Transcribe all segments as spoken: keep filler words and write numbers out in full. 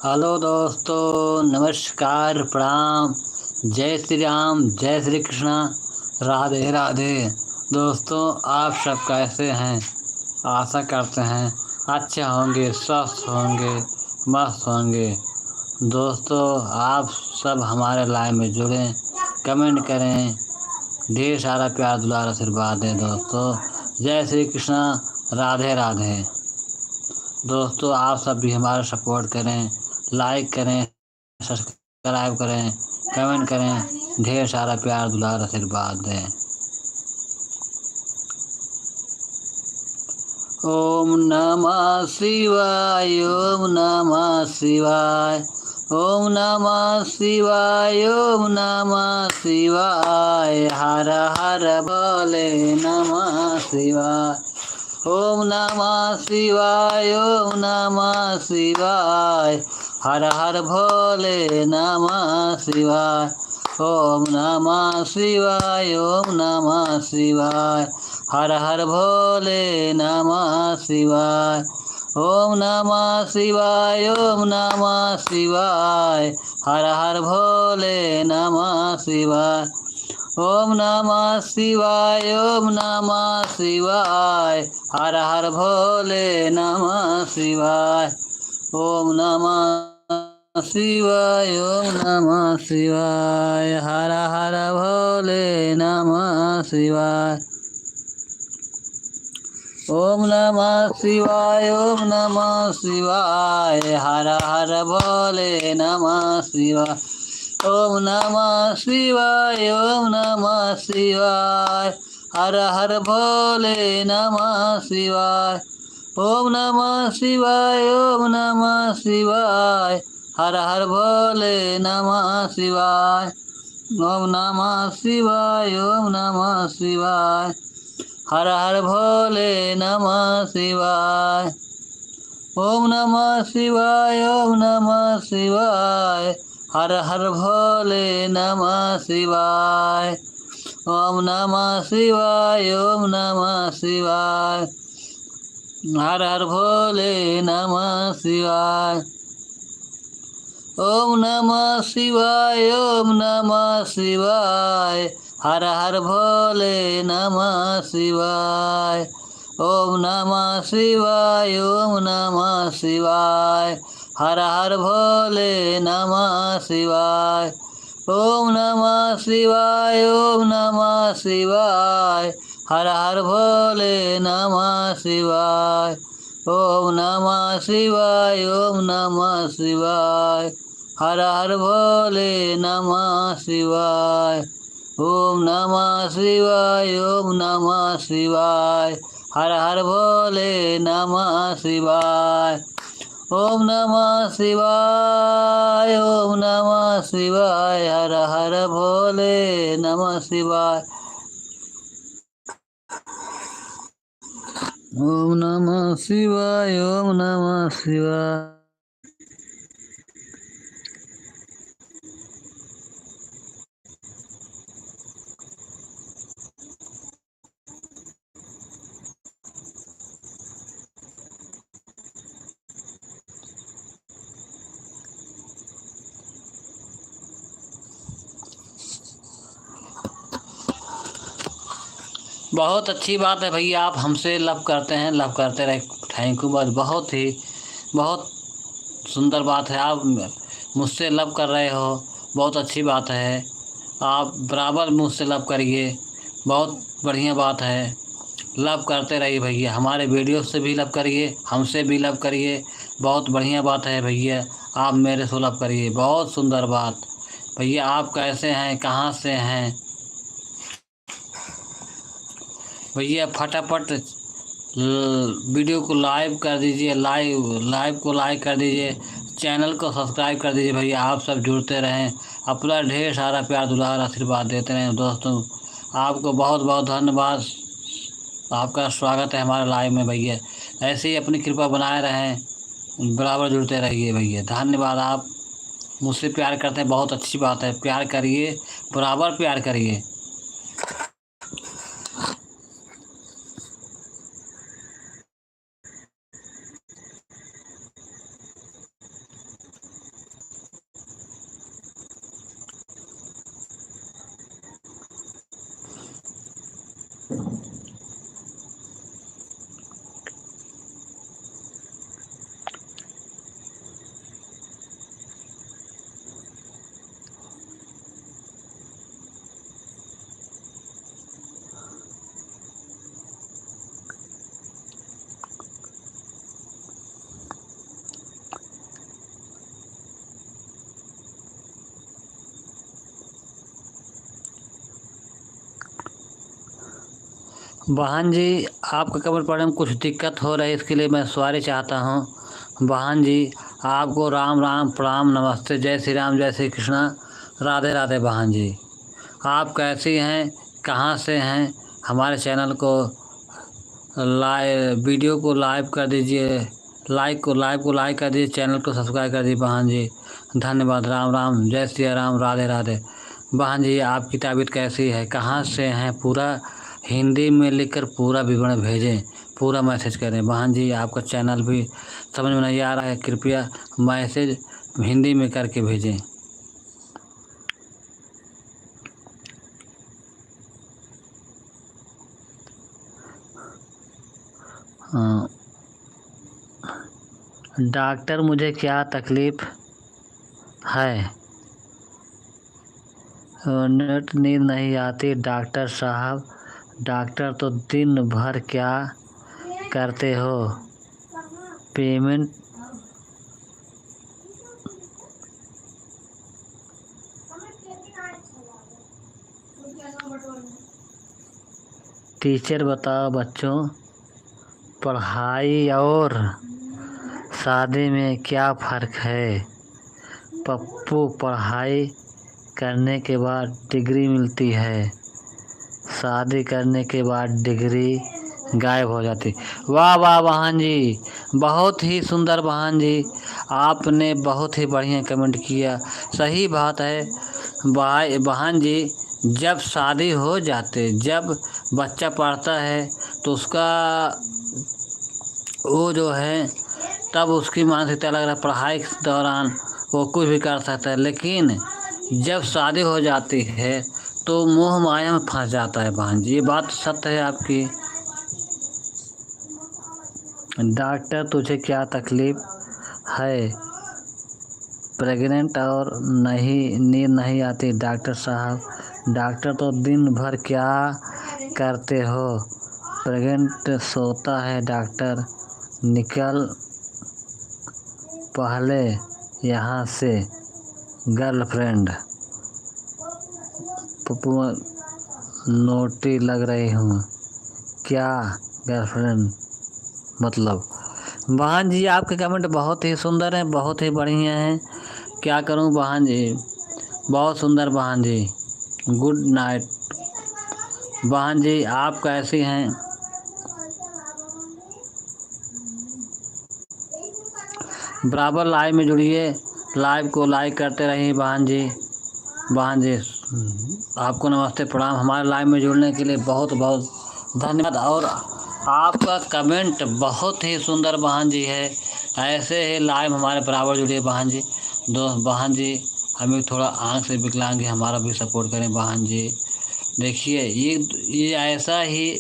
हेलो दोस्तों, नमस्कार, प्रणाम, जय श्री राम, जय श्री कृष्णा, राधे राधे। दोस्तों, आप सब कैसे हैं? आशा करते हैं अच्छे होंगे, स्वस्थ होंगे, मस्त होंगे। दोस्तों, आप सब हमारे live में जुड़ें, comment करें, ढेर सारा प्यार, दुलार, आशीर्वाद दें दोस्तों। जय श्री कृष्णा, राधे राधे। दोस्तों, आप सब भी हमारा support करें, like करें, subscribe करें, comment करें, ढेर सारा प्यार, दुलार, आशीर्वाद दें। ओम नमः शिवाय, ओम नमः शिवाय, ओम नमः शिवाय, ओम नमः शिवाय, हर हर भोले नमः शिवाय। ओम नमः शिवाय, ओम नमः शिवाय, हर हर भोले नमः शिवाय। ओम नमः शिवाय, ओम नमः शिवाय, हर हर भोले नमः शिवाय। ओम नमः शिवाय, ओम नमः शिवाय, हर हर भोले नमः शिवाय। ओम नमः शिवाय, ओम नमः शिवाय, हर हर भोले नमः शिवाय। ओम नमः शिवाय, ओम नमः शिवाय, हर हर भोले नमः शिवाय। ओम नमः शिवाय, ओम नमः शिवाय, हर हर भोले नमः शिवाय। ओम नमः शिवाय, ओम नमः शिवाय, हर हर भोले नमः शिवाय। ओम नमः शिवाय, ओम नमः शिवाय, हर हर भोले नमः शिवाय। ओम नमः शिवाय, ओम नमः शिवाय, हर हर भोले नमः शिवाय। ओम नमः शिवाय, ओम नमः शिवाय, हर हर भोले नमः शिवाय। ओम नमः शिवाय, ओम नमः शिवाय, हर हर भोले नमः शिवाय। ओम नमः शिवाय, ओम नमः शिवाय, हर हर भोले नमः शिवाय। ओम नमः शिवाय, ओम नमः शिवाय, हर हर भोले नमः शिवाय। ओम नमः शिवाय, ओम नमः शिवाय, हर हर भोले नमः शिवाय। ओम नमः शिवाय, ओम नमः शिवाय, हर हर भोले नमः शिवाय। ओम नमः शिवाय, ओम नमः शिवाय, हर हर भोले नमः शिवाय। ओम नमः शिवाय, ओम नमः शिवाय, हर हर भोले नमः शिवाय। ओम नमः शिवाय, ओम नमः शिवाय। बहुत अच्छी बात है भैया, आप हमसे love करते हैं, love करते रहे। Thank you, बस बहुत ही, बहुत सुंदर बात है, आप मुझसे love कर रहे हो, बहुत अच्छी बात है। आप बराबर मुझसे love करिए, बहुत बढ़िया बात है। Love करते रहिए भैया, हमारे video से भी love करिए, हमसे भी love करिए, बहुत बढ़िया बात है भैया। आप मेरे से love करिए, बहुत सुंदर बात। भैया, आप कैसे हैं, कहाँ से हैं? भैया, फटाफट ल-, video को like कर दीजिए, live, live को like कर दीजिए, channel को subscribe कर दीजिए। भैया, आप सब जुड़ते रहें, अपना ढेर सारा प्यार, दुलार, आशीर्वाद देते रहें। दोस्तों, आपको बहुत बहुत धन्यवाद, आपका स्वागत है हमारे live में भैया। ऐसे ही अपनी कृपा बनाए रहें, बराबर जुड़ते रहिए भैया। धन्यवाद, आप मुझसे प्यार करते हैं, बहुत अच्छी बात है, प्यार करिए, बराबर प्यार करिए। बहन जी, आपका comment पढ़ने में कुछ दिक्कत हो रही, इसके लिए मैं sorry चाहता हूँ। बहन जी, आपको राम राम, प्रणाम, नमस्ते, जय श्री राम, जय श्री कृष्णा, राधे राधे। बहन जी, आप कैसी हैं, कहाँ से हैं? हमारे channel को लाइ-, video को live कर दीजिए, like को, live को like कर दीजिए, channel को subscribe कर दीजिए। बहन जी, धन्यवाद। राम राम, जय सिया राम, राधे राधे। बहन जी, आपकी तबीयत कैसी है, कहाँ से हैं? पूरा हिंदी में लिखकर पूरा विवरण भेजें, पूरा message करें। बहन जी, आपका channel भी समझ में नहीं आ रहा है, कृपया message हिंदी में करके भेजें। हाँ। डॉक्टर, मुझे क्या तकलीफ है? नेट, नींद नहीं आती डॉक्टर साहब, डॉक्टर तो दिन भर क्या करते हो? Payment teacher बताओ बच्चों, पढ़ाई और शादी में क्या फ़र्क है? पप्पू, पढ़ाई करने के बाद degree मिलती है, शादी करने के बाद degree गायब हो जाती। वाह, वाह बहन जी, बहुत ही सुंदर बहन जी, आपने बहुत ही बढ़िया comment किया। सही बात है भाई, बहन जी, जब शादी हो जाते, जब बच्चा पढ़ता है, तो उसका, वो जो है, तब उसकी मानसिकता अलग रहता है। पढ़ाई के दौरान वो कुछ भी कर सकता है, लेकिन जब शादी हो जाती है, तो मोह माया में फँस जाता है बहन जी। ये बात सत्य है आपकी। डॉक्टर, तुझे क्या तकलीफ है? Pregnant और नहीं, नींद नहीं आती डॉक्टर साहब। डॉक्टर तो दिन भर क्या करते हो? Pregnant सोता है डॉक्टर। निकल पहले यहाँ से girlfriend। पप्पू, naughty लग रही हूँ। क्या girlfriend मतलब? बहन जी, आपके comment बहुत ही सुंदर हैं, बहुत ही बढ़िया हैं। क्या करूँ बहन जी, बहुत सुंदर बहन जी। Good night बहन जी, आप कैसी हैं? बराबर live में जुड़िए, live को like करते रहिए बहन जी। बहन जी, आपको नमस्ते प्रणाम। हमारे live में जुड़ने के लिए बहुत बहुत धन्यवाद। और आपका comment बहुत ही सुंदर बहन जी है, ऐसे ही live हमारे बराबर जुड़िए बहन जी। दोस्त बहन जी, हम भी थोड़ा आँख से विकलांग हैं, हमारा भी support करें बहन जी। देखिए, ये, ये ऐसा ही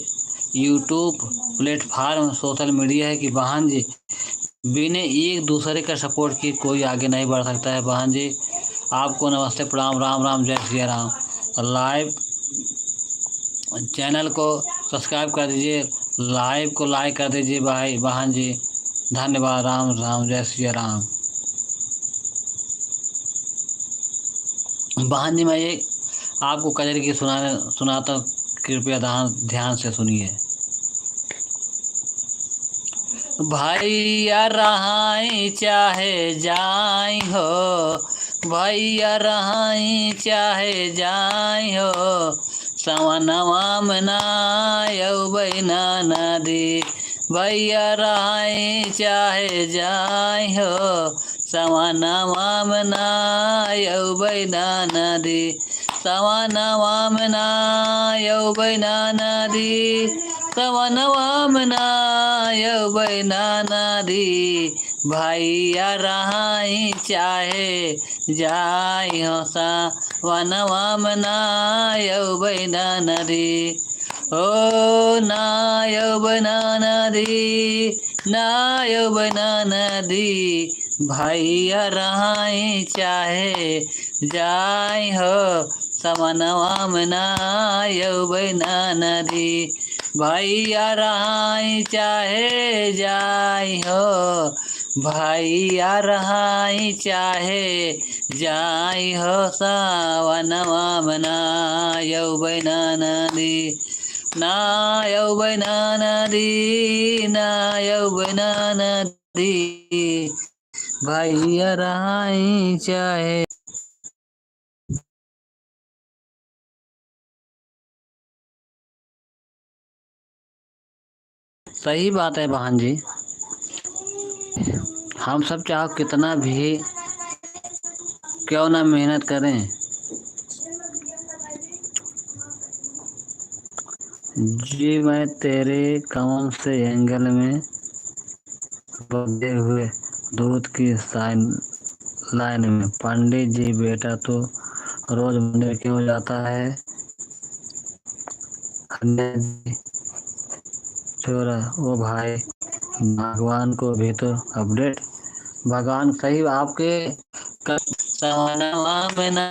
YouTube platform, social media है कि बहन जी, बिना एक दूसरे का support के कोई आगे नहीं बढ़ सकता है। बहन जी, आपको नमस्ते, प्रणाम, राम राम, जय सिया राम। Live channel को subscribe कर दीजिए, live को like कर दीजिए भाई, बहन जी। धन्यवाद, राम राम, जय सिया राम। बहन जी, मैं ये आपको कजरी की सुनाने, सुनाता हूँ, कृपया ध्यान, ध्यान से सुनिए। भैया रहाई चाहे जाई हो, भैया रहाई चाहे जाई हो, सवनवा में ना अउबै ना नदी। भैया रहाई चाहे जाई हो, सवनवा में ना अउबै ना नदी। सवनवा में ना अउबै ना नदी, सवनवा में ना अउबै ना नदी। भैया रहाई चाहे जाई हो, सवनवा में ना अउबै ना नदी। ओ ना अउबै ना नदी, ना अउबै ना नदी। भैया रहाई चाहे जाई हो, सवनवा में ना अउबै ना नदी। भैया रहाई चाहे जाई हो, भैया रहाई चाहे जाई हो, सवनवा में ना अउबै ना नदी। ना अउबै नाना दी, ना अउबै नाना दी, भैया रहाई चाहे। सही बात है बहन जी, हम सब चाहो कितना भी क्यों ना मेहनत करें, जी मैं तेरे कमल से एंगल में बंधे हुए दूध की साइन लाइन में। पंडित जी, बेटा तो रोज मंदिर क्यों जाता है? छोरा, ओ भाई, भगवान को भी तो अपडेट, भगवान सही आपके क-, सवनवा में ना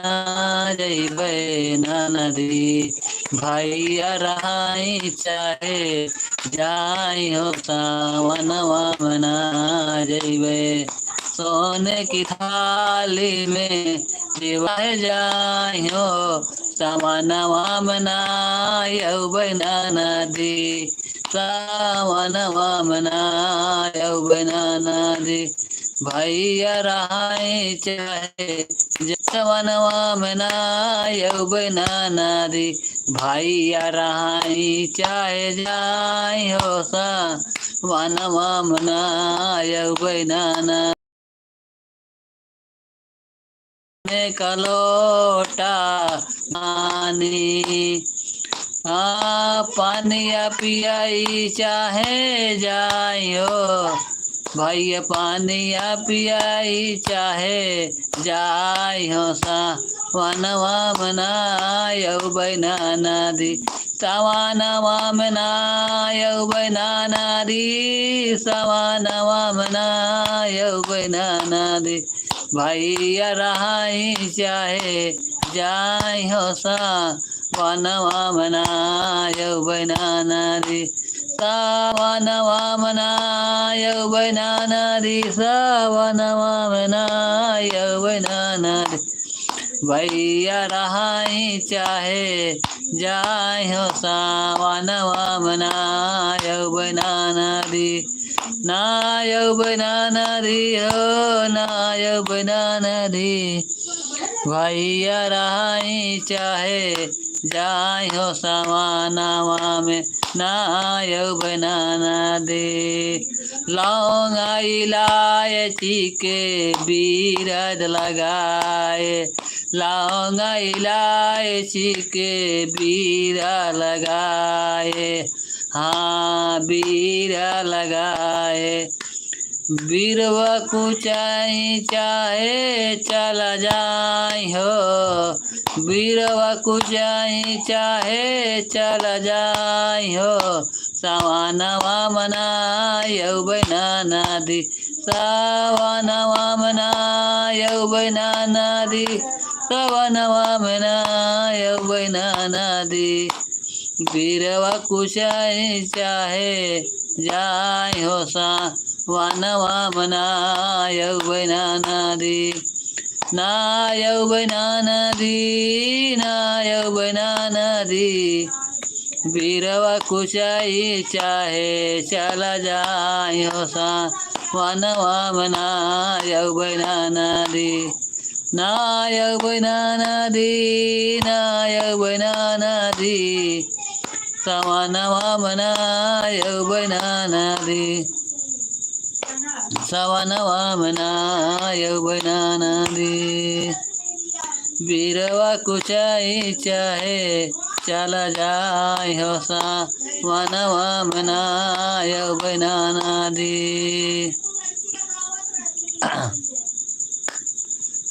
जइबे ननदी, भैया रहाई चाहे जाई हो, सवनवा में ना जइबे। सोने की थाली में दिवाए जाई हो, सवनवा में ना अउबै ननदी, सवनवा में ना अउबै ननदी, भैया रहाई चाहे सवनवा में ना अउबै ननदी, भैया रहाई चाहे जाई हो, सवनवा में ना अउबै ननदी। में कलोटा पानी, हाँ, पानिया पियाई चाहे जाई हो, भैया पानिया पियाई चाहे जाई हो, सवनवा में ना अउबै ननदी, सवनवा में ना अउबै ननदी, सवनवा में ना अउबै ननदी, भैया रहाई चाहे जाई हो, सवनवा में ना अउबै ननदी, सवनवा में ना अउबै ननदी, सवनवा में ना अउबै ननदी, भैया रहाई चाहे जाई हो, सवनवा में ना अउबै ननदी, ना अउबै ननदी हो, ना अउबै ननदी, भैया रहाई चाहे जाई हो, सवनवा में ना अउबै ननदी। लौंग इलायची के बीरद लगाए, लौंग इलायची के बीरा लगाए, हाँ, बीरा लगाए। बीरवा कुचाई चाहे चला जाई हो, बीरवा कुचाई चाहे चला जाई हो, सवनवा में ना अउबै ननदी, सवनवा में ना अउबै ननदी, सवनवा में ना अउबै ननदी, बीरवा कुचाई चाहे जाई हो, सवनवा में ना अउबै ननदी, ना अउबै ननदी, ना अउबै ननदी, बीरवा कुचाई चाहे चला जाई हो, सवनवा में ना अउबै ननदी, ना अउबै ननदी, ना अउबै ननदी, सवनवा में ना अउबै ननदी, सवनवा में ना अउबै ननदी, बीरवा कुचाई चाहे चला जाई हो, सवनवा में ना अउबै ननदी।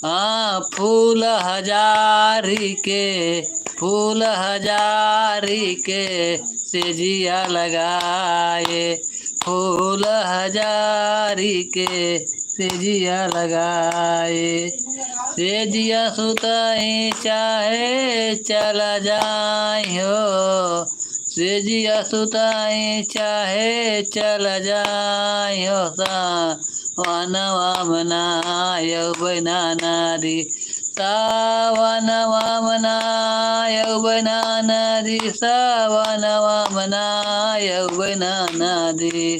हाँ, फूल हजारी के, फूल हजारी के सेजिया लगाए, फूल हजारी के सेजिया लगाए। सेजिया सुताई चाहे चला जाई हो, सेजिया सुताई चाहे चला जाई हो, सवनवा में ना अउबै ननदी, सावनवा मनायउ बैना नदी, सावनवा मनायउ बैना नदी।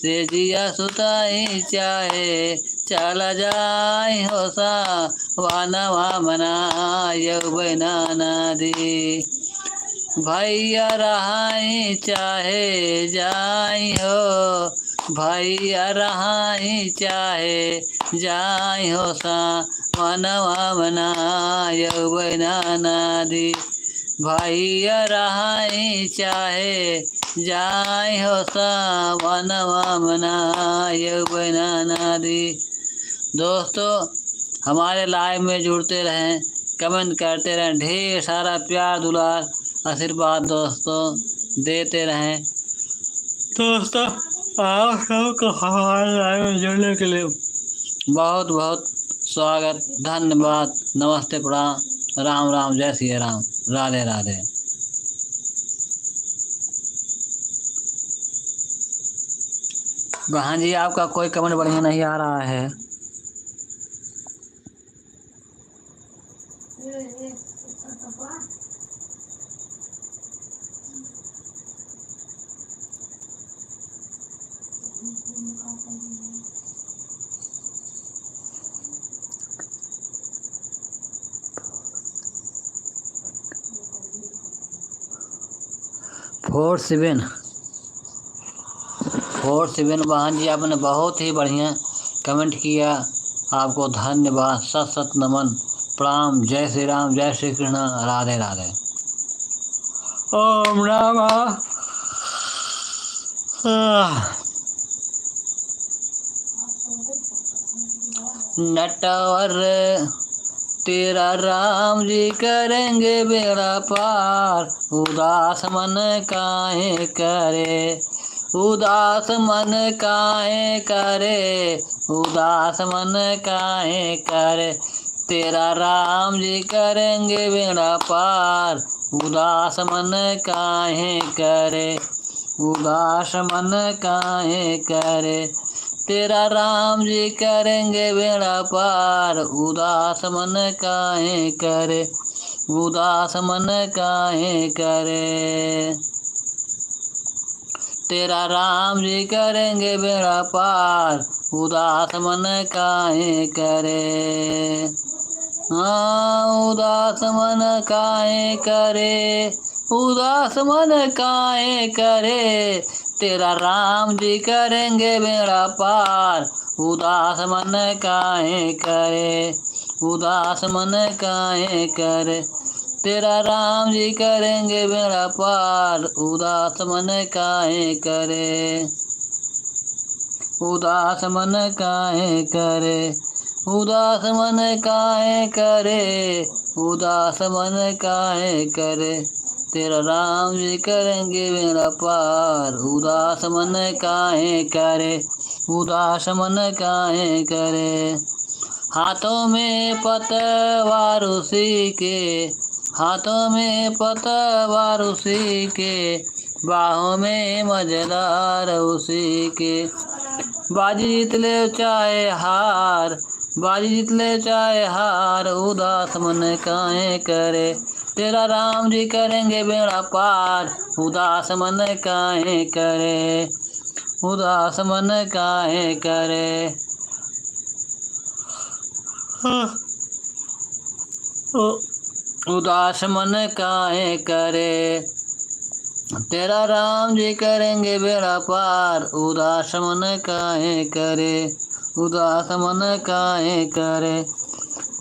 सेजिया सुताई चाहे चला जाई हो, सावनवा मनायउ बैना नदी। भैया रहाई चाहे जाई हो, भैया रहाई चाहे जाई हो, सावनवा मनायउ बैना नदी। भैया रहाई चाहे जाई हो, सावनवा मनायउ बैना नदी। दोस्तों, हमारे live में जुड़ते रहें, comment करते रहें, ढेर सारा प्यार, दुलार, आशीर्वाद दोस्तों देते रहें। दोस्तों, आप सबको हमारे live में जुड़ने के लिए बहुत बहुत स्वागत, धन्यवाद, नमस्ते, प्रणाम, राम राम, जय सिया राम, राधे राधे। बहन जी, आपका कोई comment बढ़िया नहीं आ रहा है। Four seven, four seven बहन जी, आपने बहुत ही बढ़िया comment किया, आपको धन्यवाद, शत शत नमन, प्रणाम, जय श्री राम, जय श्री कृष्ण, राधे राधे। ओम नमः, आह। नटवर तेरा राम जी करेंगे बेड़ा पार, उदास मन काहे करे, उदास मन काहे करे, उदास मन काहे करे। तेरा राम जी करेंगे बेड़ा पार, उदास मन काहे करे, उदास मन काहे करे। तेरा राम जी करेंगे बेड़ा पार, उदास मन काहे करे, उदास मन काहे करे। तेरा राम जी करेंगे बेड़ा पार, उदास मन काहे करे। हाँ, उदास मन काहे करे, उदास मन काहे करे। तेरा राम जी करेंगे बेड़ा पार, उदास मन काहे करे, उदास मन काहे करे। तेरा राम जी करेंगे बेड़ा पार, उदास मन काहे करे, उदास मन काहे करे, उदास मन काहे करे, उदास मन काहे करे। तेरा राम जी करेंगे बेड़ा पार, उदास मन काहे करे, उदास मन काहे करे। हाथों में पतवार उसी के, हाथों में पतवार उसी के, बाहों में मजेदार उसी के। बाजी जीत ले चाहे हार, बाजी जीत ले चाहे हार, उदास मन काहे करे। तेरा राम जी करेंगे बेड़ा पार, उदास मन काहे करे, उदास मन काहे करे। हाँ। उ-, उदास मन काहे करे। तेरा राम जी करेंगे बेड़ा पार, उदास मन काहे करे, उदास मन काहे करे।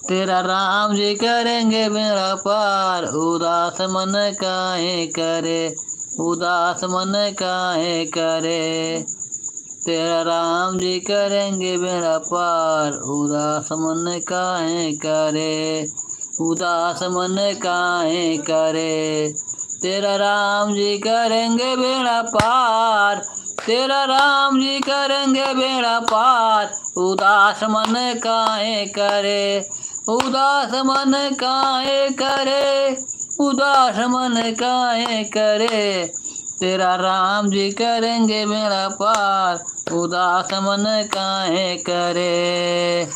तेरा राम जी करेंगे बेड़ा पार, उदास मन काहे करे, उदास मन काहे करे। तेरा राम जी करेंगे बेड़ा पार, उदास मन काहे करे, उदास मन काहे करे। तेरा राम जी करेंगे बेड़ा पार, तेरा राम जी करेंगे बेड़ा पार, उदास मन काहे करे, उदास मन काहे करे, उदास मन काहे करे। तेरा राम जी करेंगे बेड़ा पार, उदास मन काहे करे।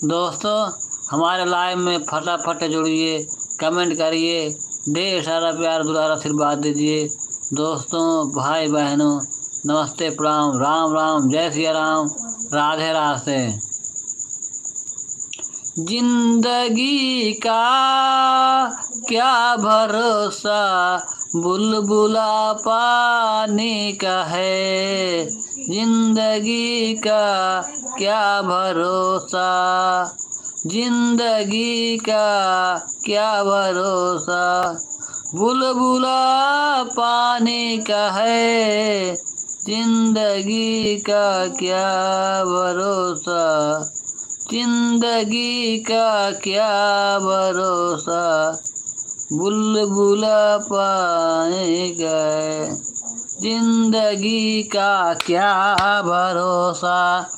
दोस्तों, हमारे live में फटाफट जुड़िए, comment करिए, ढेर सारा प्यार दुलार आशीर्वाद दीजिए। दोस्तों, भाई बहनों, नमस्ते, प्रणाम, राम राम, जय सिया राम, राधे राधे। जिंदगी का क्या भरोसा, बुलबुला पानी का है। जिंदगी का क्या भरोसा, जिंदगी का क्या भरोसा, बुलबुला पानी का है। जिंदगी का क्या भरोसा, जिंदगी का क्या भरोसा, बुलबुला पानी का है। जिंदगी का क्या भरोसा,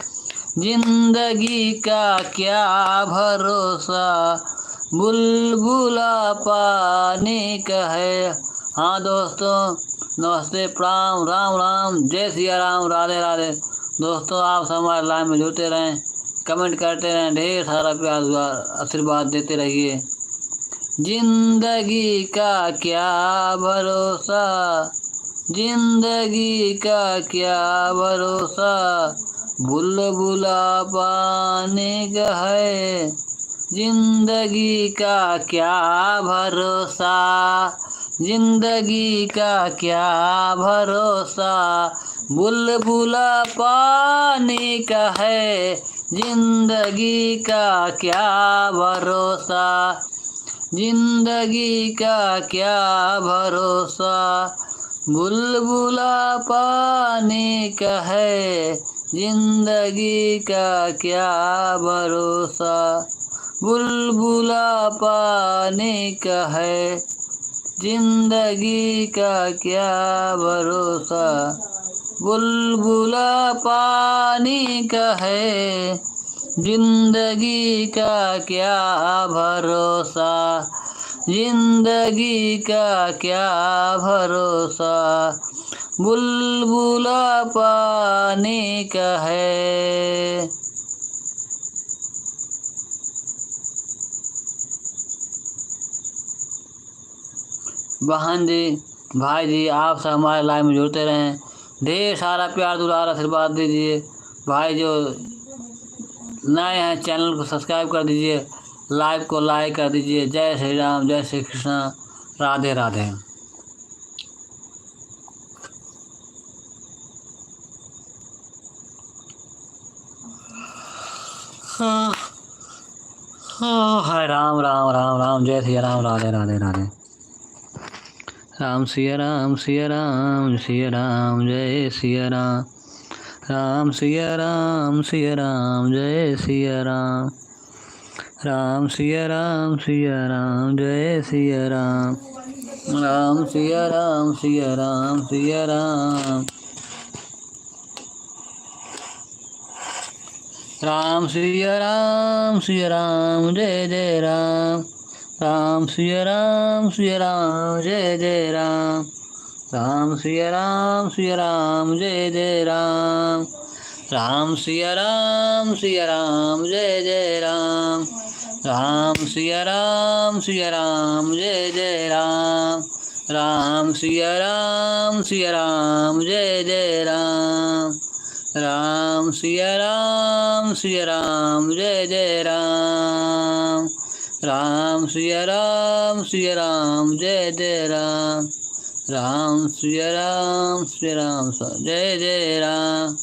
जिंदगी का क्या भरोसा, बुलबुला पानी का है। हाँ दोस्तों, नमस्ते, प्रणाम, राम राम, जय सिया राम, राधे राधे। दोस्तों, आप सब हमारे live में जुड़ते रहें, comment करते रहें, ढेर सारा प्यार दुआ आशीर्वाद देते रहिए। जिंदगी का क्या भरोसा, जिंदगी का क्या भरोसा, बुलबुला पानी का है। जिंदगी का क्या भरोसा, जिंदगी का क्या भरोसा, बुलबुला पानी का है। जिंदगी का क्या भरोसा, जिंदगी का क्या भरोसा, बुलबुला पानी का है। जिंदगी का क्या भरोसा, बुलबुला पानी का है। जिंदगी का क्या भरोसा, बुलबुला पानी का है। जिंदगी का क्या भरोसा, जिंदगी का क्या भरोसा, बुलबुला पानी का है। बहन जी, भाई जी, आप सब हमारे live में जुड़ते रहें, ढेर सारा प्यार दुलार आशीर्वाद दीजिए। भाई जो नए हैं, channel को subscribe कर दीजिए, live को like कर दीजिए। जय श्री राम, जय श्री कृष्णा, राधे राधे। हाँ, हाँ, हाय राम, राम, राम, राम, जय सिया राम, राधे, राधे, राधे। राम सिया राम, सिया राम, सिया राम, जय सिया राम। राम सिया राम, सिया राम, जय सिया राम। राम सिया राम, सिया राम, जय सिया राम। राम सिया राम, सिया राम, सिया राम। राम सिया राम, सिया राम, जय जय राम। राम सिया राम, सिया राम, जय जय राम। राम सिया राम, सिया राम, जय जय राम। राम सिया राम, सिया राम, जय जय राम। राम सिया राम, सिया राम, जय जय राम। राम सिया राम, सिया राम, जय जय राम। राम सिया राम, सिया राम, जय जय राम। राम सिया राम, सिया राम, जय जय राम। राम सिया राम, सिया राम, स-, जय जय राम।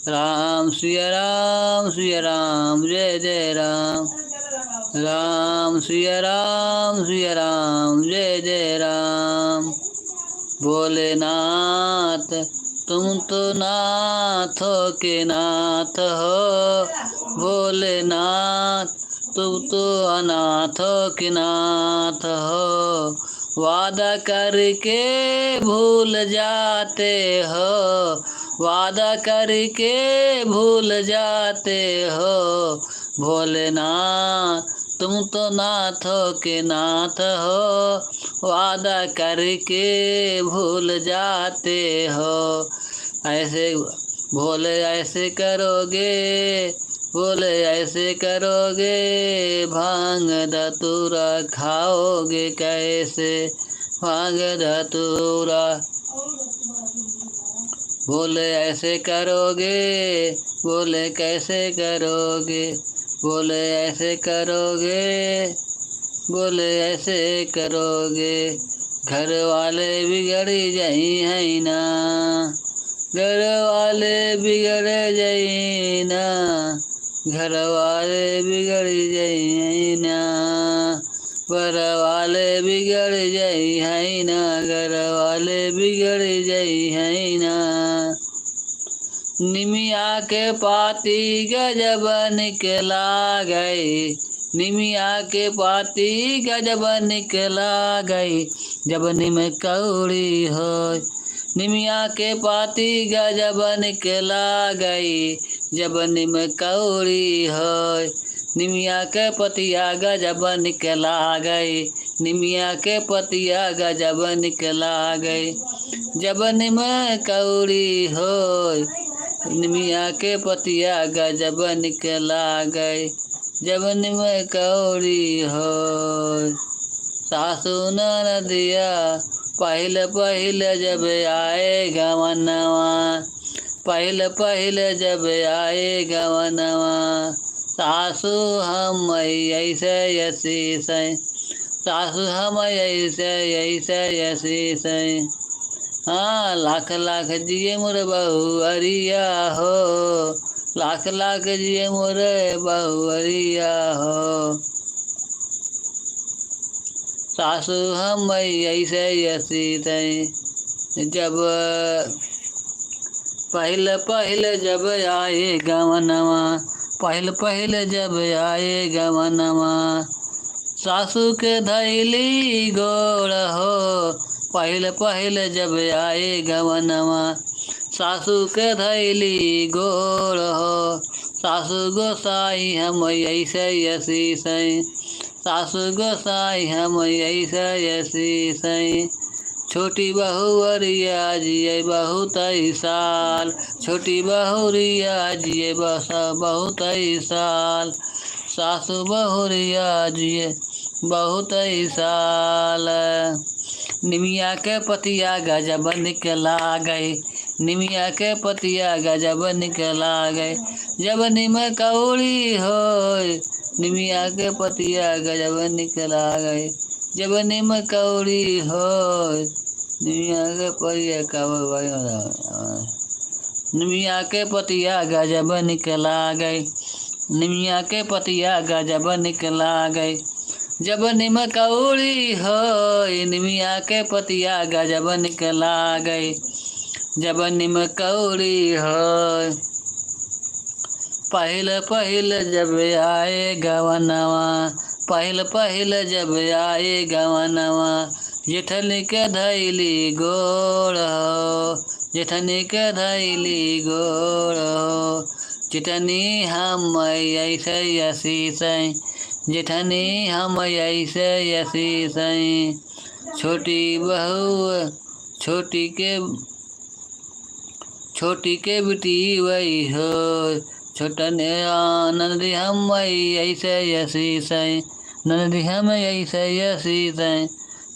राम सिया राम, सिया राम, जय जय राम। राम सिया राम, सिया राम, जय जय राम। भोलेनाथ, तुम तो नाथों के नाथ हो। भोलेनाथ, तुम तो अनाथों के नाथ हो। वादा करके भूल जाते हो, वादा करके भूल जाते हो। भोलेनाथ, तुम तो नाथों के नाथ हो, वादा करके भूल जाते हो। ऐसे भोले, ऐसे करोगे बोले ऐसे करोगे, भांग धतूरा खाओगे कैसे? भांग धतूरा। बोले ऐसे करोगे, बोले कैसे करोगे? बोले ऐसे करोगे, बोले ऐसे करोगे। घर वाले बिगड़ जइहैं ना, घर वाले बिगड़ जइहैं ना, घर वाले बिगड़ जइहैं ना, घर वाले बिगड़ जइहैं ना, घर वाले बिगड़ जइहैं ना। निमिया के पाती गजब निक लागै, निमिया के पाती गजब निक लागै, जब निम कौड़ी होय। निमिया के पाती गजब निक लागै, जब निम कौड़ी होय। निमिया के पतिया गजब निक लागै, निमिया के पतिया गजब निक लागै, जब निम कौड़ी होय। निमिया के पतिया गजब निक लागै, जब निम कौड़ी होय। सासू ननदिया पहिल पहिल जब आए गवनवा, पहिल पहिल जब आए गवनवा, सासू हम ऐसे असीसै, सासू हम ऐसे, ऐसे असीसै। हाँ, लाख लाख जिए मोर बहुअरिया हो, लाख लाख जिए मोर बहुअरिया हो। सासू हम ऐसे असीसै, जब पहिल पहिल जब आए गवनवा, पहिल पहिल जब आए गवनवा, सासू के धैली गोड़ हो, पहिल पहिल जब आए गवनवा, सासू के धैली गोड़ हो। सासू गोसाई हम ऐसे असीसै, सासू गोसाई हम ऐसे असीसै। छोटी बहुअरिया जिए बहुतै साल, छोटी बहुरिया जिए बस बहुतै साल, सासू बहुरिया जिए बहुतै साल। निमिया के पतिया गजब निक लागै, निमिया के पतिया गजब निक लागै, जब निम कौड़ी होय। निमिया के पतिया गजब निक लागै, जब निम कौड़ी होय। निमिया के पतिया का भाई, निमिया के पतिया गजब निक लागै, निमिया के पतिया गजब निक लागै, जब निम कौड़ी होय। निमिया के पतिया गजब निक लागै, जब निम कौड़ी होय। पहिल पहिल जब आए गवनवा, पहिल पहिल जब आए गवनवा, जेठनी के धैली गोड़ हो, जेठनी के धैली गोड़ हो। जेठनी हम ऐसे असीसै, जेठनी हम ऐसे असीसै। छोटी बहू, छोटी के, छोटी के बिटिवै हो। छोटन, आ, ननदी हम ऐसे असीसै, ननदी हम ऐसे असीसै।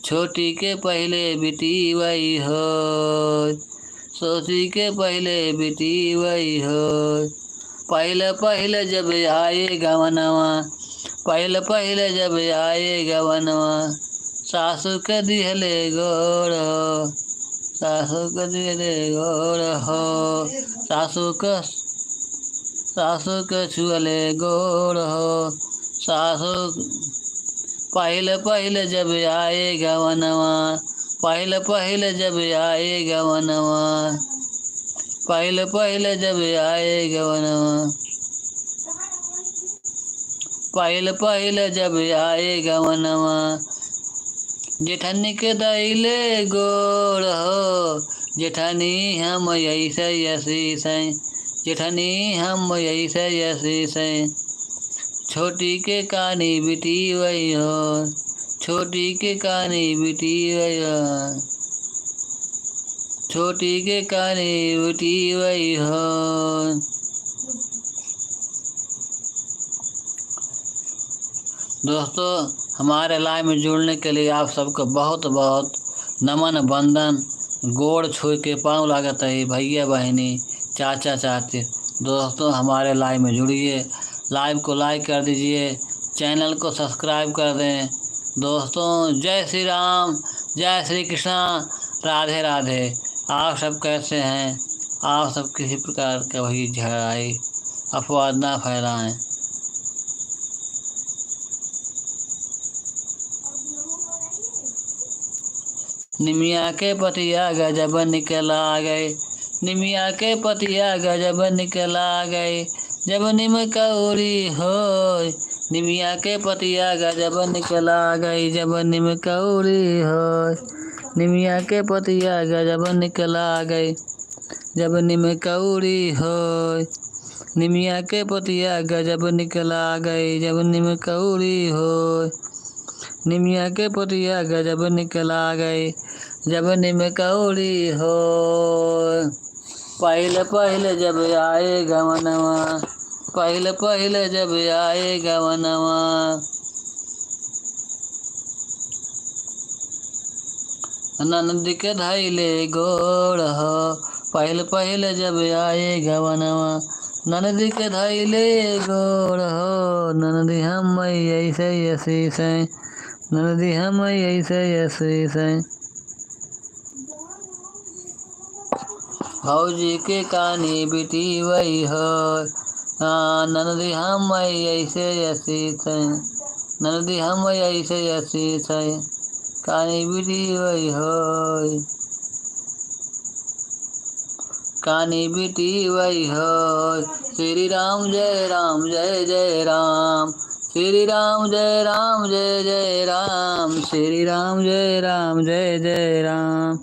छोटी के पहिले बिटिवै हो, छोटी के पहिले बिटिवै हो। पहिल पहिल जब आए गवनवा, पहिल पहिल जब आए गवनवा, सासू के दिहले गोड़ हो, सासू के दिहले गोड़ हो, सासू के, सासू के छुअले गोड़ हो। सासू पहिल पहिल जब आए गवनवा, पहिल पहिल जब आए गवनवा, पहिल पहिल जब आए गवनवा, पहिल पहिल जब आए गवनवा, जेठनी के धैले गोड़ हो। जेठनी हम ऐसे असीसै, जेठनी हम ऐसे असीसै। छोटी के कानी बिटिवै हो, छोटी के कानी बिटिवै हो, छोटी के कानी बिटिवै हो। दोस्तों, हमारे live में जुड़ने के लिए आप सबको बहुत बहुत नमन वंदन। गोड़ छुइ के पाँव लागत है भइया बहिनी, चाचा चाची। दोस्तों, हमारे live में जुड़िए, live को like कर दीजिए, channel को subscribe कर दें। दोस्तों, जय श्री राम, जय श्री कृष्णा, राधे राधे। आप सब कैसे हैं? आप सब किसी प्रकार का वही झगड़ाई, अपवाद ना फैलाएं। निमिया के पतिया गजब निक लागै, निमिया के पतिया गजब निक लागै, जब निम कौड़ी होय। निमिया के पतिया गजब निक लागै, जब निम कौड़ी होय। निमिया के पतिया गजब निक लागै, जब निम कौड़ी होय। निमिया के पतिया गजब निक लागै, जब निम कौड़ी होय। निमिया के पतिया गजब निक लागै, जब निम कौड़ी होय। पहिले पहिले जब आए गवनवा, पहिले पहिले जब आए गवनवा, ननद के धैले गोड़ हो। पहिले पहिले जब आए गवनवा, ननद के धैले गोड़ हो। ननदी हम ऐसे ऐसी से, ननदी हम ऐसे ऐसी से। भौजी के कानी बिटिवै हो, आ, ननदी हम ऐसे ऐसी से, ननदी हम ऐसे ऐसी से, कानी बिटिवै हो, कानी बिटिवै हो। श्री राम जय राम जय जय राम, श्री राम जय राम जय जय राम, श्री राम जय राम जय जय राम,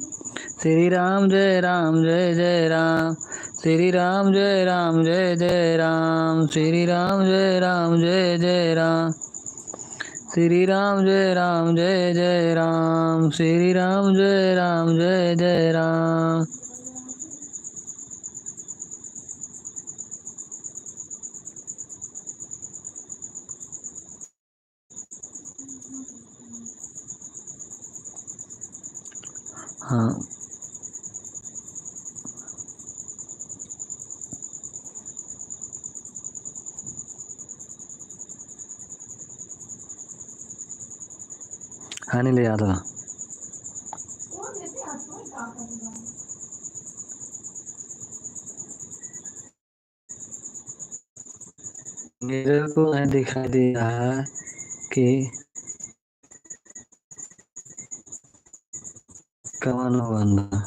श्री राम जय राम जय जय राम, श्री राम जय राम जय जय राम, श्री राम जय राम जय जय राम, श्री राम जय राम जय जय राम, श्री राम जय राम जय जय राम। हाँ। हाँ, नहीं ले आता। मेरे को नहीं दिखाई दे रहा है कि कौन बंदा।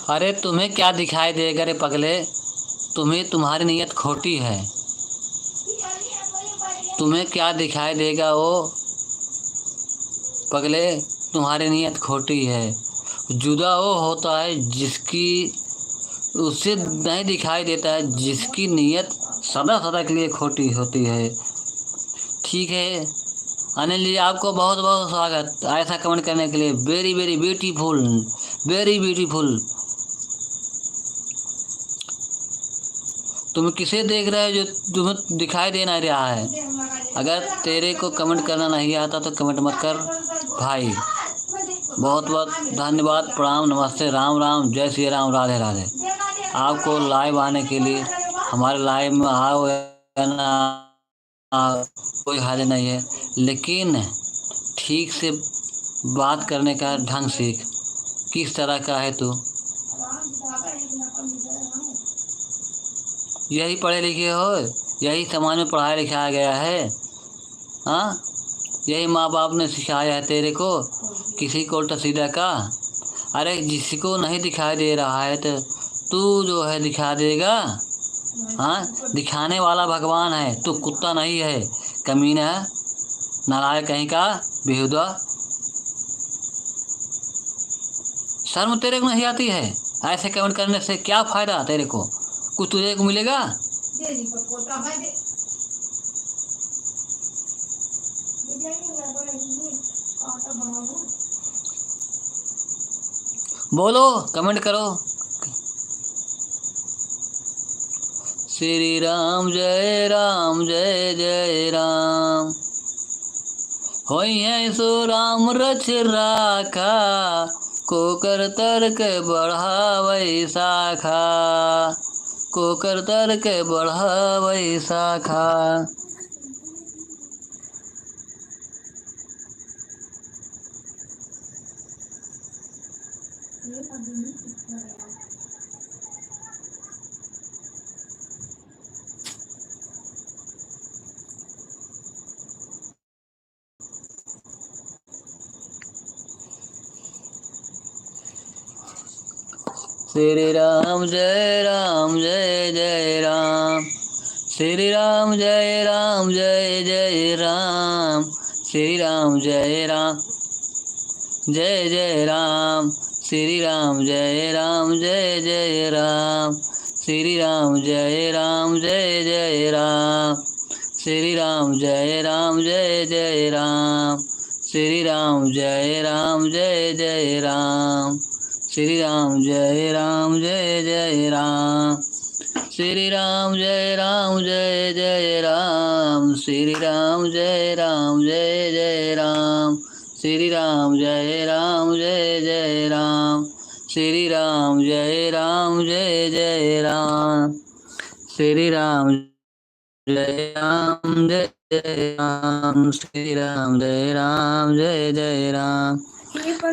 अरे, तुम्हें क्या दिखाई देगा रे पगले? तुम्हें, तुम्हारी नीयत खोटी है। तुम्हें क्या दिखाई देगा ओ पगले? तुम्हारी नीयत खोटी है। जुदा वो होता है जिसकी, उससे नहीं दिखाई देता है जिसकी नीयत सदा सदा के लिए खोटी होती है। ठीक है अनिल जी, आपको बहुत बहुत स्वागत ऐसा comment करने के लिए। Very very beautiful, very beautiful। तुम किसे देख रहे हो जो तुम्हें दिखाई दे नहीं रहा है? अगर तेरे को comment करना नहीं आता तो comment मत कर भाई। बहुत बहुत धन्यवाद, प्रणाम, नमस्ते, राम राम, जय श्री राम, राधे राधे। आपको live आने के लिए, हमारे live में आओ या ना, कोई हर्ज नहीं है, लेकिन ठीक से बात करने का ढंग सीख। किस तरह का है तू? यही पढ़े लिखे हो, यही समाज में पढ़ाया लिखाया गया है, हाँ? यही माँ बाप ने सिखाया है तेरे को, किसी को उल्टा सीधा का? अरे, जिसको नहीं दिखाई दे रहा है तो तू जो है दिखा देगा, हाँ? दिखाने वाला भगवान है, तू कुत्ता नहीं है, कमीना है, नालायक कहीं का, बेहुदा। शर्म तेरे को नहीं आती है? ऐसे comment करने से क्या फायदा तेरे को? कुछ तुझे को मिलेगा? बोलो, comment करो। श्री राम जय राम जय जय राम। होइहैं सो राम रछ राखा, कोकर तर के बढ़ावै शाखा, कोकर तर के बढ़ावै शाखा। श्री राम जय राम जय जय राम। श्री राम जय राम जय जय राम। श्री राम जय राम जय जय राम। श्री राम जय राम जय जय राम। श्री राम जय राम जय जय राम। श्री राम जय राम जय जय राम। श्री राम जय राम जय जय राम। श्री राम जय राम जय जय राम। श्री राम जय राम जय जय राम। श्री राम जय राम जय जय राम। श्री राम जय राम जय जय राम। श्री राम जय राम जय जय राम। श्री राम जय राम जय जय राम। श्री राम जय राम जय जय राम।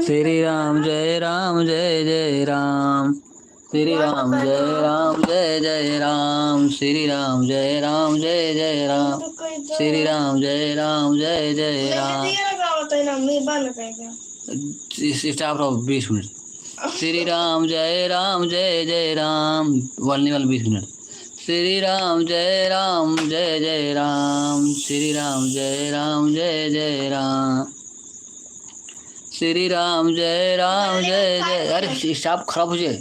श्री राम जय राम जय जय राम। श्री राम जय राम जय जय राम। श्री राम जय राम जय जय राम। श्री राम जय राम जय जय राम। इस-, stop रहो, बीस मिनट। श्री राम जय राम जय जय राम, बोलने वाले बीस मिनट। श्री राम जय राम जय जय राम। श्री राम जय राम जय जय राम। श्री राम जय राम जय जय, अरे, stop खराब हो जाए।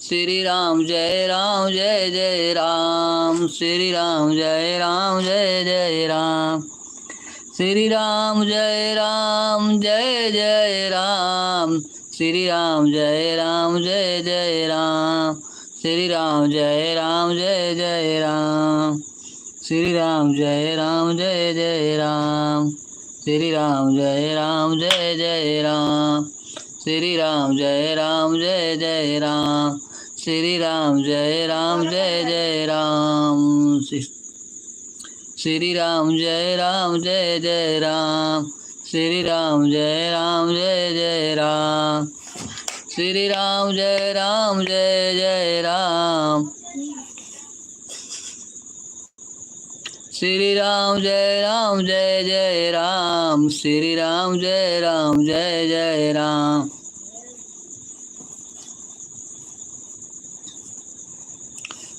श्री राम जय राम जय जय राम। श्री राम जय राम जय जय राम। श्री राम जय राम जय जय राम। श्री राम जय राम जय जय राम। श्री राम जय राम जय जय राम। श्री राम जय राम जय जय राम। श्री राम जय राम जय जय राम। श्री राम जय राम जय जय राम। श्री राम जय राम जय जय राम। श्री, श्री राम जय राम जय जय राम। श्री राम जय राम जय जय राम। श्री राम जय राम जय जय राम। श्री राम जय राम जय जय राम। श्री राम जय राम जय जय राम।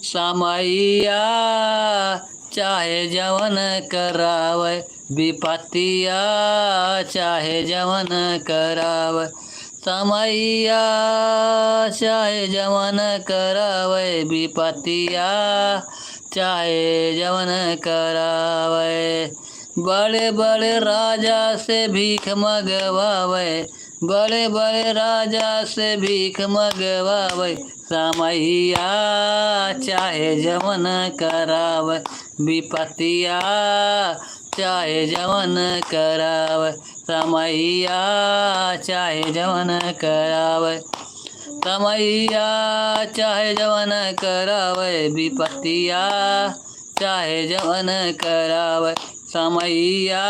समैया चाहे जवन करावे, विपत्तिया चाहे जवन करावे। समैया चाहे जवन करावे, विपत्तिया चाहे जवन करावे। बड़े बड़े राजा से भीख मगवावे, बड़े बड़े राजा से भीख मगवावे। समैया चाहे जवन करावे, विपत्तिया चाहे जवन करावे। समैया चाहे जवन करावे, समैया चाहे जवन करावे, विपत्तिया चाहे जवन करावे। समैया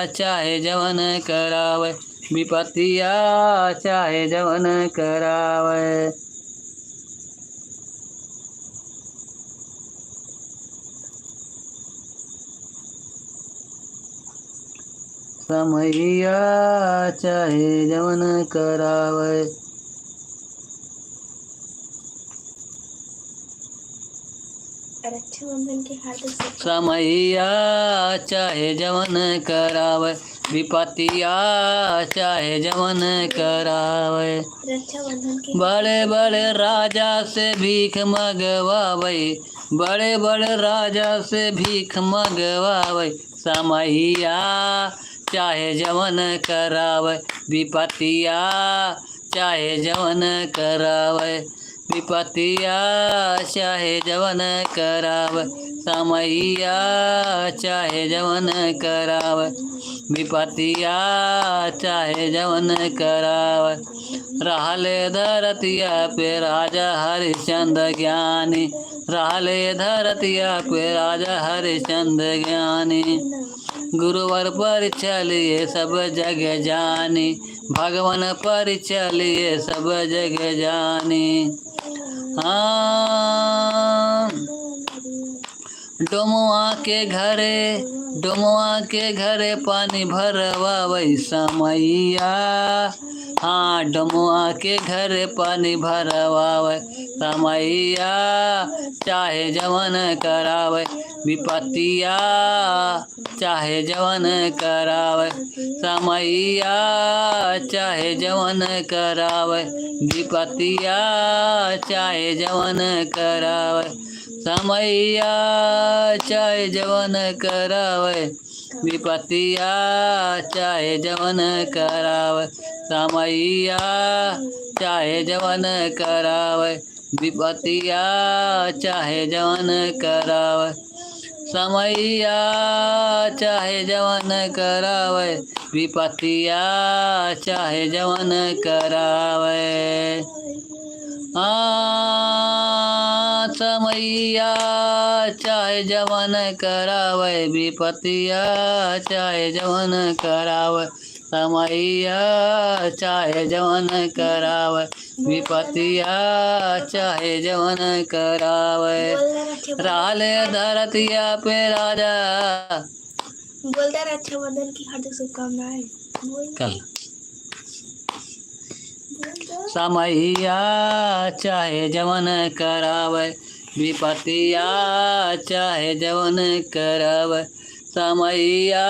चाहे जवन करावे, विपत्तिया चाहे जवन करावे। समैया चाहे जवन करावे। रक्षाबंधन के हार्दिक शुभकामना। समैया चाहे जवन करावे, विपत्तिया चाहे जवन करावे। रक्षाबंधन के बड़े बड़े राजा से भीख मगवावे, बड़े बड़े राजा से भीख मगवावे, समइया चाहे जवन करावे, विपतिया चाहे जवन करावे, विपतिया चाहे जवन करावे, समइया चाहे जवन करावे, विपतिया चाहे जवन करावे। रहले धरतिया पे राजा हरिश्चंद्र ज्ञानी, रहले धरतिया पे राजा हरिश्चंद्र ज्ञानी। गुरुवर परीक्षा लिए सब जग जानी, भगवान परीक्षा लिए सब जग जानी। हाँ, डोमवा के घरे, डोमवा के घरे पानी भरवावे समइया। हाँ, डोमवा के घरे पानी भरवावे समइया, चाहे जवन करावे विपतिया, चाहे जवन करावे समइया, चाहे जवन करावे विपतिया, चाहे जवन करावे समइया, चाहे जवन करावे विपतिया, चाहे जवन करावे समइया, चाहे जवन करावे विपतिया, चाहे जवन करावे समइया, चाहे जवन करावे विपतिया, चाहे जवन करावे। आ, समइया चाहे जवन करावे विपतिया, चाहे जवन करावे समइया, चाहे जवन करावे विपतिया, चाहे जवन करावे। बोल दे रक्षाबंधन। रहले धरतिया पे राजा। बोल दे रक्षाबंधन की हार्दिक शुभकामनाएं। बोल। कल। समइया चाहे जवन करावे विपतिया, चाहे जवन करावे समइया,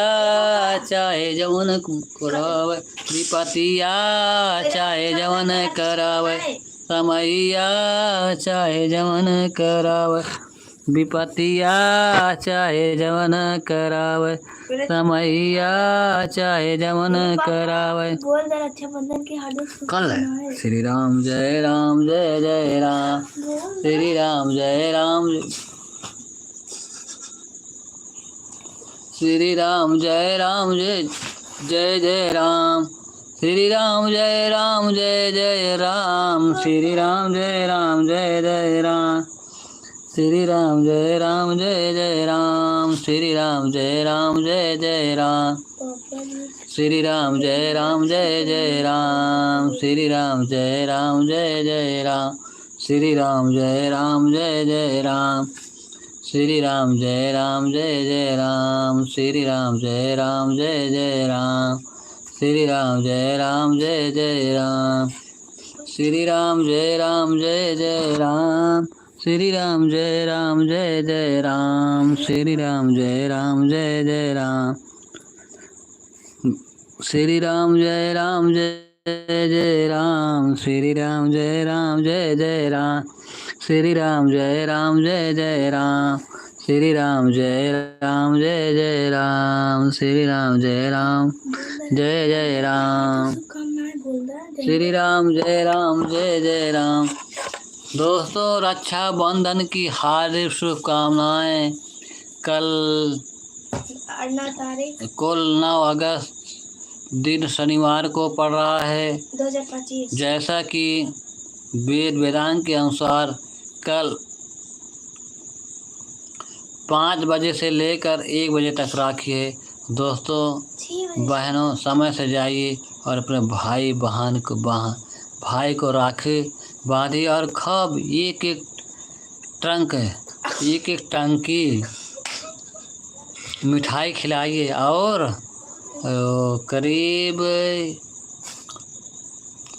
चाहे जवन करावे विपतिया, चाहे जवन करावे समइया, चाहे जवन करावे विपतिया, चाहे जवन करावे समइया, चाहे जवन करावे। बोल दे रक्षाबंधन की हार्दिक कल शुभकामनाएं। श्री राम जय राम जय जय राम, बोल। श्री राम जय राम जय, श्री राम जय राम जय, जय जय राम, श्री राम जय राम जय जय राम, श्री राम जय राम जय जय राम, श्री राम जय राम जय जय राम, श्री राम जय राम जय जय राम, श्री राम जय राम जय जय राम, श्री राम जय राम जय जय राम, श्री राम जय राम जय जय राम, श्री राम जय राम जय जय राम, श्री राम जय राम जय जय राम, श्री राम जय राम जय जय राम, श्री राम जय राम जय जय राम, श्री राम जय राम जय जय राम, श्री राम जय राम जय जय राम, श्री राम जय राम जय जय राम, श्री राम जय राम जय जय राम, श्री राम जय राम जय जय राम, श्री राम जय राम जय जय राम, श्री राम जय राम जय जय राम, श्री राम जय राम जय जय राम। दोस्तों, रक्षाबंधन की हार्दिक शुभकामनाएं। कल नौ तारीख। कुल नौ अगस्त, दिन शनिवार को पड़ रहा है। दो हज़ार पच्चीस। जैसा कि वेद वेदांग के अनुसार कल पाँच बजे से लेकर एक बजे तक राखी है। दोस्तों, छह बजे। बहनों, समय से जाइए और अपने भाई बहन को बह-, भाई को राखी बांधिए और खूब एक एक ट्रंक, एक एक टंकी मिठाई खिलाइए और, अ, करीब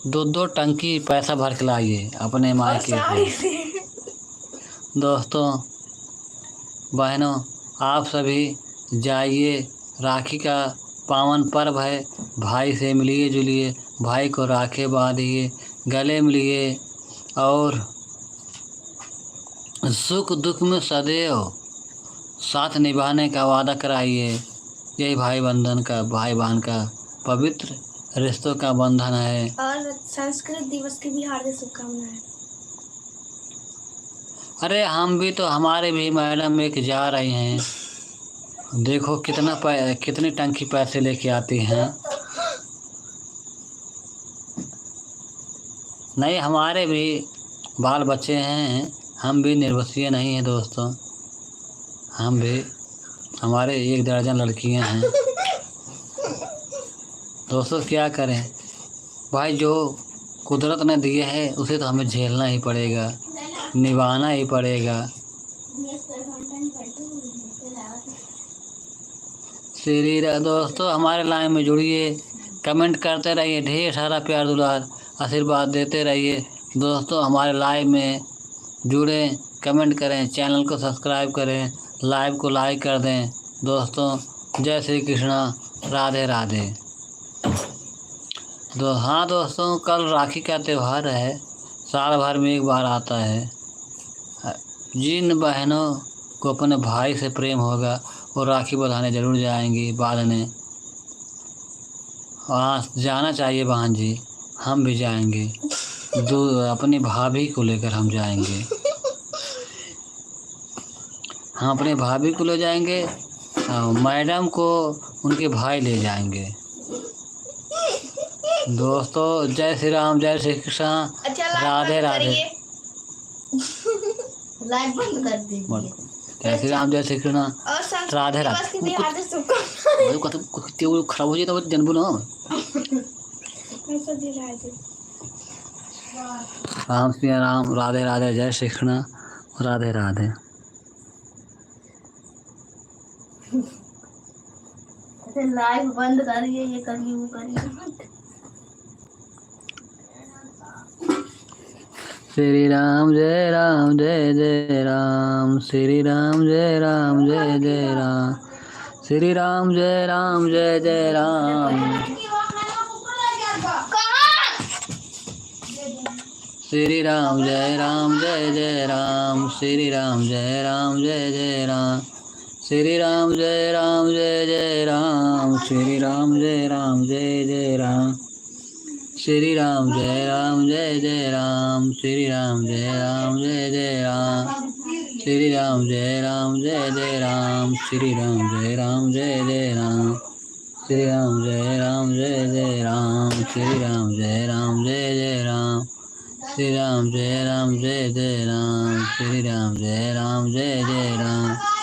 दो दो टंकी पैसा भर के लाइए अपने मायके से। दोस्तों, बहनों, आप सभी जाइए, राखी का पावन पर्व है, भाई से मिलिए जुलिए, भाई को राखी बांधिए, गले मिलिए और सुख दुख में सदैव साथ निभाने का वादा कराइए। यही भाई बंधन का, भाई बहन का पवित्र रिश्तों का बंधन है। और संस्कृत दिवस की भी हार्दिक शुभकामनाएं। अरे, हम भी तो, हमारे भी मैडम एक जा रही हैं, देखो कितना पै-, कितनी टंकी पैसे लेके आती हैं। नहीं, हमारे भी बाल बच्चे हैं, हम भी निर्वंशीय नहीं हैं दोस्तों, हम भी, हमारे एक दर्जन लड़कियां हैं। दोस्तों, क्या करें भाई, जो कुदरत ने दिए है उसे तो हमें झेलना ही पड़ेगा, निभाना ही पड़ेगा। श्री रा-, दोस्तों, हमारे लाइव में जुड़िए, कमेंट करते रहिए, ढेर सारा प्यार दुलार आशीर्वाद देते रहिए। दोस्तों, हमारे लाइव में जुड़ें, कमेंट करें, चैनल को सब्सक्राइब करें, लाइव को लाइक कर दें। दोस्तों, जय श्री कृष्णा, राधे राधे। दो-, हाँ दोस्तों, कल राखी का त्योहार है, साल भर में एक बार आता है। जिन बहनों को अपने भाई से प्रेम होगा, वो राखी बंधाने जरूर जाएंगी, बांधने। हाँ, जाना चाहिए बहन जी, हम भी जाएंगे। दो, अपनी भाभी को लेकर हम जाएंगे। हम अपने भाभी को ले जाएंगे और मैडम को उनके भाई ले जाएंगे। दोस्तों, जय श्री राम, जय श्री कृष्णा, अच्छा, लाइव राधे बंद राधे। करिए। लाइव बंद कर दीजिए। बोल, जय श्री राम, जय श्री कृष्णा, और संस्कृत राधे राधे। दिवस की भी हार्दिक शुभकामनाएं। वो कत-, कुछ तेल खराब हो जाए तो जनबू ना। ऐसा दिला दे। राम सिया राम, राधे राधे, जय श्री कृष्णा, राधे राधे। अरे लाइव बंद करिए, ये करिए, वो करिए। श्री राम जय राम जय जय राम, श्री राम जय राम जय जय राम, श्री राम जय राम जय जय राम। श्री राम जय राम जय जय राम, श्री राम जय राम जय जय राम, श्री राम जय राम जय जय राम, श्री राम जय राम जय जय राम, श्री राम जय राम जय जय राम, श्री राम जय राम जय जय राम, श्री राम जय राम जय जय राम, श्री राम जय राम जय जय राम, श्री राम जय राम जय जय राम, श्री राम जय राम जय जय राम, श्री राम जय राम जय जय राम, श्री राम जय राम जय जय राम।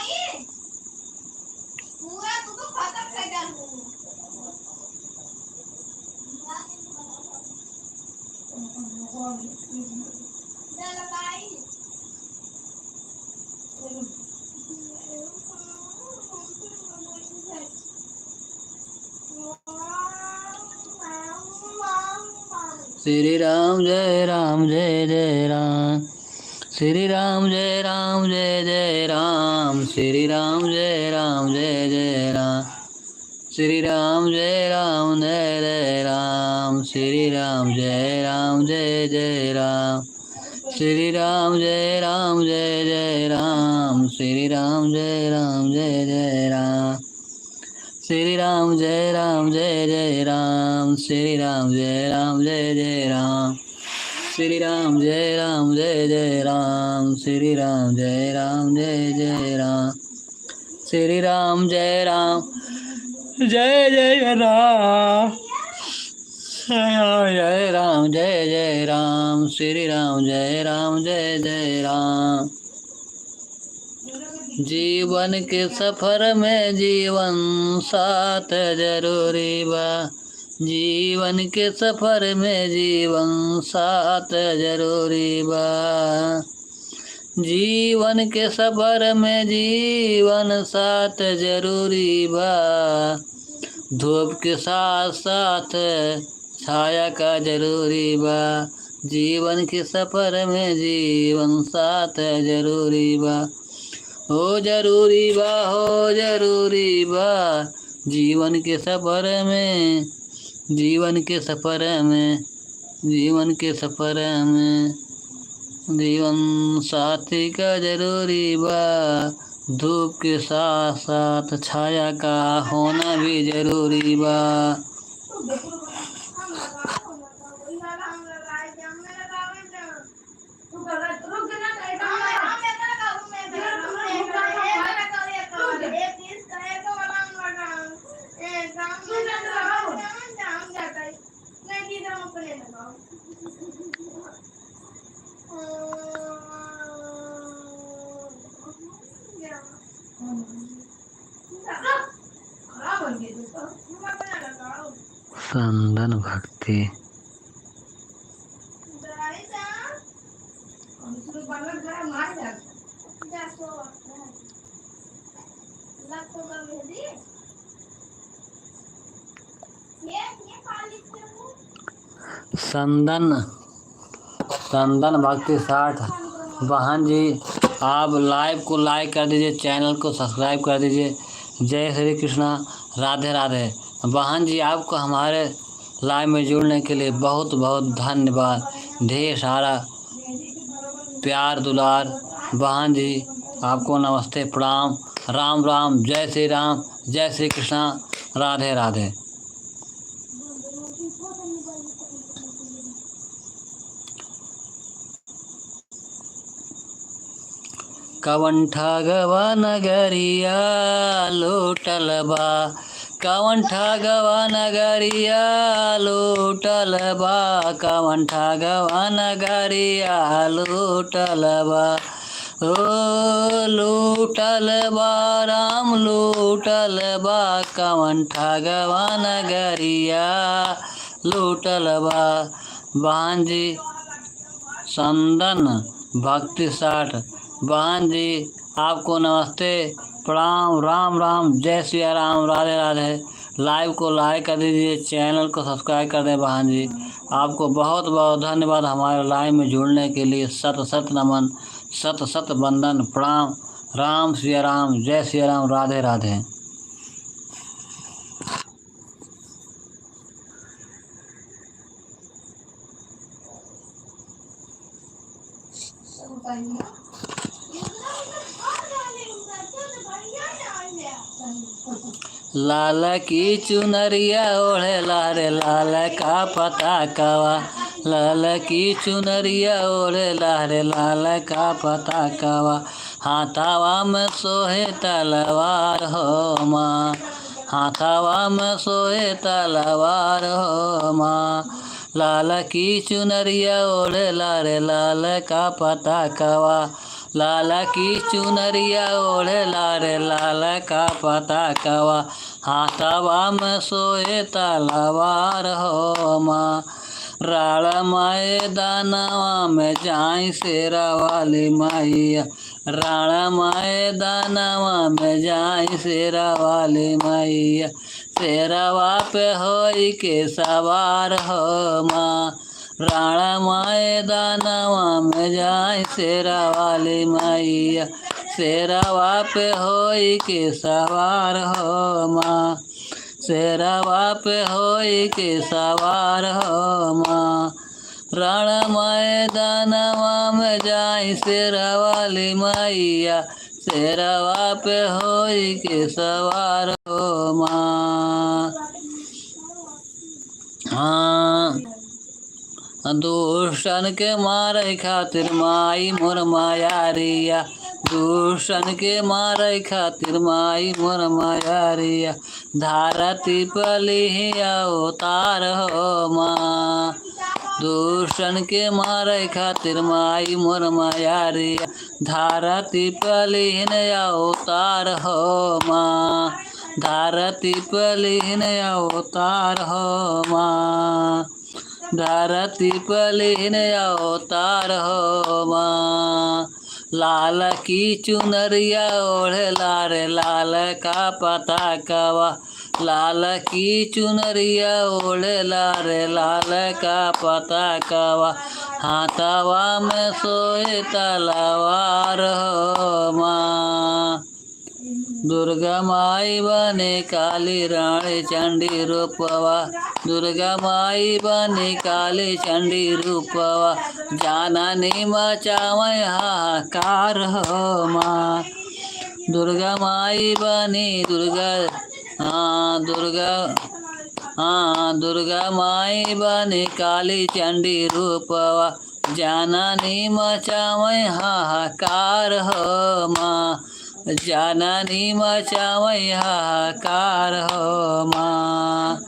श्री राम जय राम जय जय राम, श्री राम जय राम जय जय राम, श्री राम जय राम जय जय राम, श्री राम जय राम जय जय राम, श्री राम जय राम जय जय राम, श्री राम जय राम जय जय राम, श्री राम जय राम जय जय राम, श्री राम जय राम जय जय राम, श्री राम जय राम जय जय राम, श्री राम जय राम जय जय राम, श्री राम जय राम जय जय राम, श्री राम जय राम जय जय राम, श्री राम जय राम जय जय राम, श्री राम जय राम जय जय राम। जीवन के सफर में जीवन साथ जरूरी बा, जीवन के सफर में जीवन साथ जरूरी बा, जीवन के सफर में जीवन साथ जरूरी बा, धूप के साथ साथ छाया का जरूरी बा, जीवन के सफर में जीवन साथ जरूरी बा। हो जरूरी बा, हो जरूरी बा, जीवन के सफर में, जीवन के सफर में, जीवन के सफर में। जीवन साथी का जरूरी बा, धूप के साथ साथ छाया का होना भी जरूरी बा। संदन भक्ति। संदन, संदन भक्ति साठ। बहन जी, आप live को like कर दीजिए, channel को subscribe कर दीजिए। जय श्री कृष्णा, राधे राधे। बहन जी, आपको हमारे live में जुड़ने के लिए बहुत बहुत धन्यवाद, ढेर सारा प्यार दुलार। बहन जी, आपको नमस्ते, प्रणाम, राम राम, जय श्री राम, जय श्री कृष्णा, राधे राधे। कवन ठगवा नगरिया लूटल बा, कवन ठगवा नगरिया लूटल बा, कवन ठगवा नगरिया लूटल बा। ओ लूटल बा राम लूटल बा, कवन ठगवा नगरिया लूटल बा। बहन जी संदन भक्ति साठ। बहन जी आपको नमस्ते, प्रणाम, राम राम, जय सिया राम, राधे राधे। Live को like कर दीजिए, channel को subscribe कर दें बहन जी। आपको बहुत बहुत धन्यवाद हमारे live में जुड़ने के लिए। शत शत नमन, शत शत वंदन, प्रणाम, राम सिया राम, जय सिया राम, राधे राधे। लाल की चुनरिया ओढ़े लारे लाल का पताकवा, लाल की चुनरिया ओढ़े लारे लाल का पताकवा, हाथवा में सोहे तलवार हो माँ, हाथवा में सोहे तलवार हो माँ। लाल की चुनरिया ओढ़े लारे लाल का पताकवा, लाल की चुनरिया ओढ़े लारे लाल का पताकवा, हाथवा में सोहे तलवार हो माँ। राण मैदानवा में जाई शेरा वाली मैया, राण मैदानवा में जाई शेरा वाली मैया, शेरवा पे होई के सवार हो माँ। राण मैदानवा में जाई शेरा वाली मैया, शेरवा पे होई के सवार हो माँ, शेरवा पे होई के सवार हो माँ। रण मैदानवा में जाई शेरा वाली मैया, शेरवा पे होई के सवार हो माँ। हाँ, दुष्टन के मारे खातिर माई मोर मयारिया, दुष्टन के मारे खातिर माई मोर मयारिया, धरती पर लिही अवतार हो माँ। दुष्टन के मारे खातिर माई मोर मयारिया, धरती पर लिहिन अवतार हो माँ। धरती पर लिहिन अवतार हो माँ। धरती पर लिहिन अवतार हो माँ। लाल की चुनरिया ओढ़े लारे लाल का पताकवा, लाल की चुनरिया ओढ़े लारे लाल का पताकवा, हाथवा में सोए तलवार हो माँ। दुर्गा माई बने काली रानी चंडी रूपवा, दुर्गा माई बने काली चंडी रूपवा, जाननी मचावै हाहाकार हो माँ। दुर्गा माई बने दुर्गा, हाँ, दुर्गा, हाँ, दुर्गा माई बने काली चंडी रूपवा, जाननी मचावै हाहाकार हो माँ, जाननी मचावै हाहाकार हो माँ,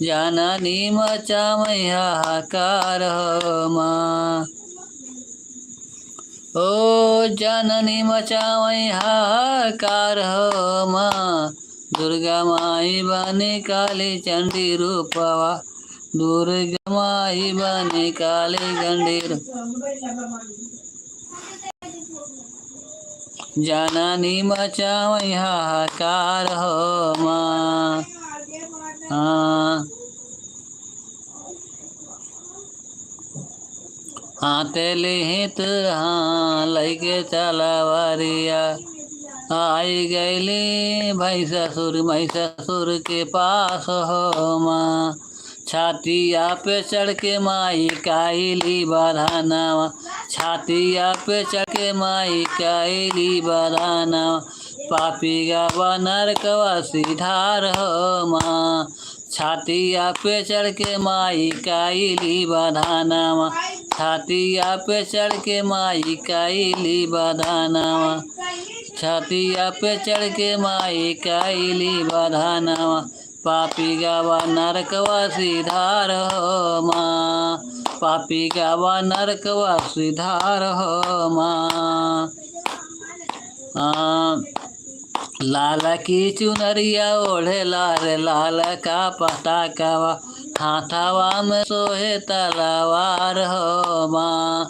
जाननी मचावै हाहाकार हो माँ। ओ जाननी मचावै हाहाकार हो माँ, दुर्गा माई बने काली चंडी रूपवा, दुर्गा माई बने काली चंडी रूप, जाननी मचावै हाहाकार हो माँ। हाँ। हाथे लिहित हाँ लइके तलवारिया, आई गइली भैंसासुर, महिषासुर के पास हो माँ। छातिया पे चढ़ के माई कइली बरदानवा, छातिया पे चढ़ के माई कइली बरदानवा, पापी गवा नरकवा सिधार हो माँ। छातिया पे चढ़ के माई कइली बरदानवा, छातिया पे चढ़ के माई कइली बरदानवा, छातिया पे चढ़ के माई कइली बरदानवा, पापी गवा नरकवा सिधार हो माँ, पापी गवा नरकवा सिधार हो माँ। हाँ। लाल की चुनरिया ओढ़े लाल, लाल का पताकवा, हाथवा में सोहे तलवार हो माँ,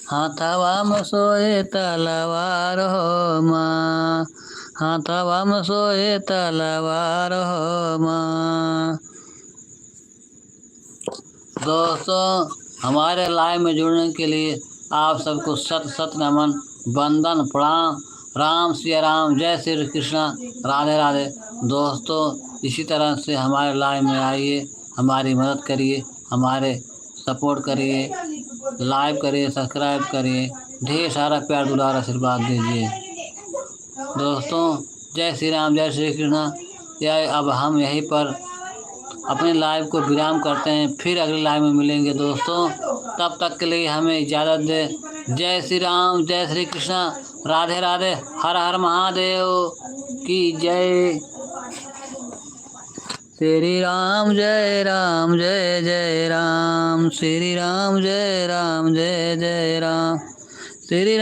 हाथवा में सोहे तलवार हो माँ, हाथवा में सोहे तलवार हो माँ। दोस्तों, हमारे live में जुड़ने के लिए आप सबको शत शत नमन, वंदन, प्रणाम। राम सिया राम, जय श्री कृष्णा, राधे राधे। दोस्तों, इसी तरह से हमारे live में आइए, हमारी मदद करिए, हमारे support करिए, like करिए, subscribe करिए, ढेर सारा प्यार दुलार आशीर्वाद दीजिए। दोस्तों, जय श्री राम, जय श्री कृष्णा। यह, अब हम यहीं पर अपने live को विराम करते हैं, फिर अगले live में मिलेंगे दोस्तों। तब तक के लिए हमें इजाज़त दे। जय श्री राम, जय श्री कृष्णा, राधे राधे, हर हर महादेव की जय। श्री राम जय राम जय जय राम, श्री राम जय राम जय जय राम, श्री राम